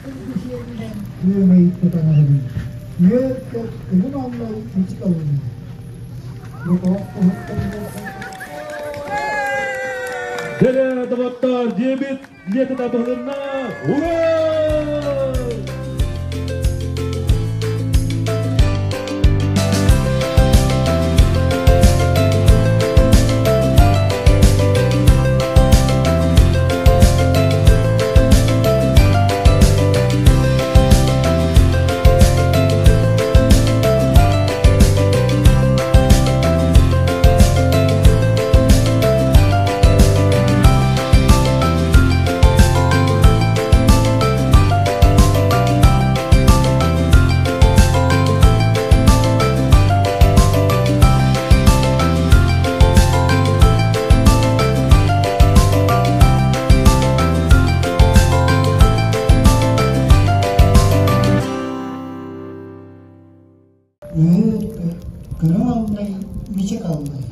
Сиэринэн күөмэй тутан Үөр-көт күлүм аллай мичик аллай. Дэлэ доҕоттоор, дьиэбит лиэтэ табылынна! Ура! Кыра аллай, мичик аллай.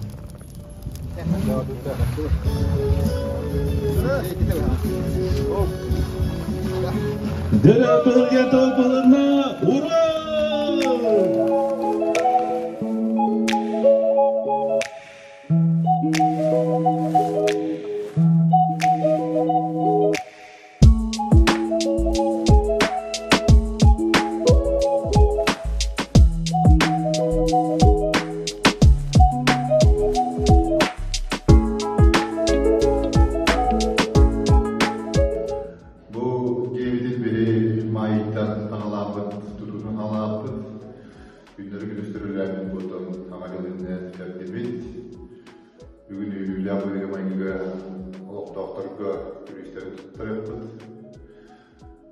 Дэлэ быһылга тыл Ура! Бу дьиэбитин биһи маайыттан таҥалааппыт, тутуутун хаалааппыт. Күннэри күнүстэр үлэлээбит буолтан саҥа дьыл иннинэ бүтэрдибит. Бүгүн үөрүүлээх быһыыга-майгыга олохтоохторго күлүүстэрин туттарыахпыт.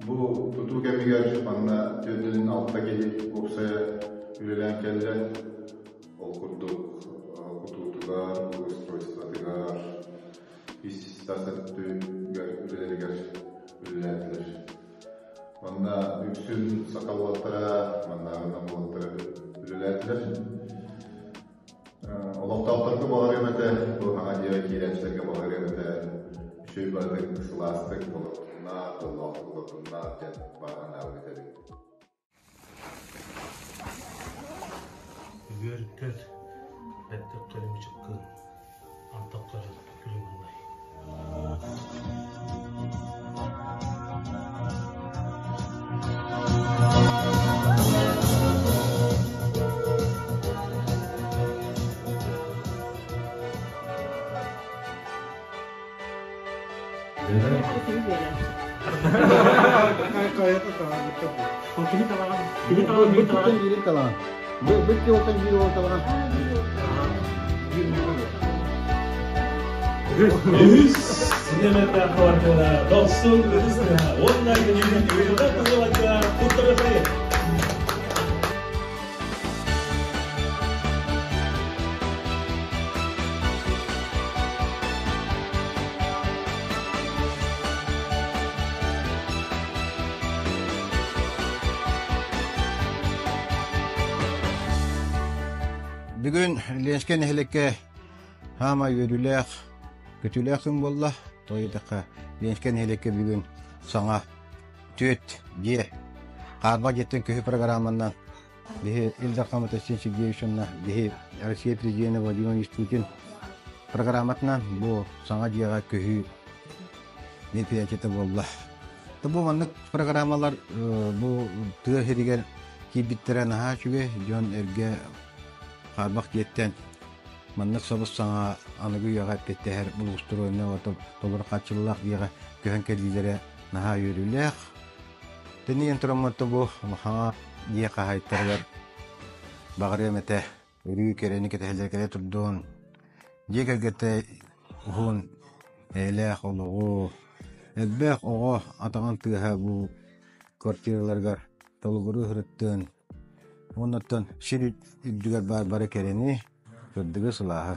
Бу тутуу кэмигэр манна 46 киһи уопсайа үлэлээн кэллэ. Ол курдук кутуутугар, благоустройствотыгар, ис-тас өттүгэр үлэлэригэр үлэлээтилэр. Манна үксүн саха уолаттара, маннааҕы нам уолаттара үлэлээтилэр. Олохтоохторго баҕарыам этэ, бу саҥа дьиэҕэ киирээччилэргэ баҕарыам этэ, үчүгэй баҕайытык, сылаастык олордуннар, дьоллоохтук олордуннар диэн баҕа санаабын этэбин. Үөр-көт, бэттэх көрүмүчүк антах көрөр күлүм ыллай. Үһүс синемэтэ квартира дохсун ытыс уонна күнүгүн үөрэх тылларга туттарыахайын. Бүгүн Ленскэй нэһилиэккэ хаама үөрүүлээх, көтүүлээх күн буолла. Тоҕо диэтэххэ, Ленскэй нэһилиэккэ бүгүн саҥа түөрт дьиэ хаарбах дьиэттэн көһүү программанан Биһи Ил Дархаммыт Айсен Сергеевич уонна биһи Россия президенэ Владимир Владимирович Путин программатынан бу саҥа дьиэҕэ көһүү мероприятиета буолла. Бу маннык программалар бу тыа сиригэр киирбиттэрэ наһаа үчүгэй. Дьон эргэ хаарбах дьиэттэн маннык собус саҥа аныгы үйэҕэ эппиэттэһэр благоустроеннай толору хааччыллаах дьиэҕэ көһөн кэлиилэрэ наһаа үөрүүлээх. Тэнийэн тураммыт бу улахан дьиэ хаһаайыттарыгар баҕарыам этэ өрүү кэрэни кэтэһэллэр кэлэ турдун, дьиэ кэргэттэ уһун эйэлээх олоҕу, элбэх оҕо атаҕын тыаһа бу квартираларыгар толугуруу сырыттын, уоннаттан сир үрдүгэр баар бары кэрэни, сырдыгы, сылааһы.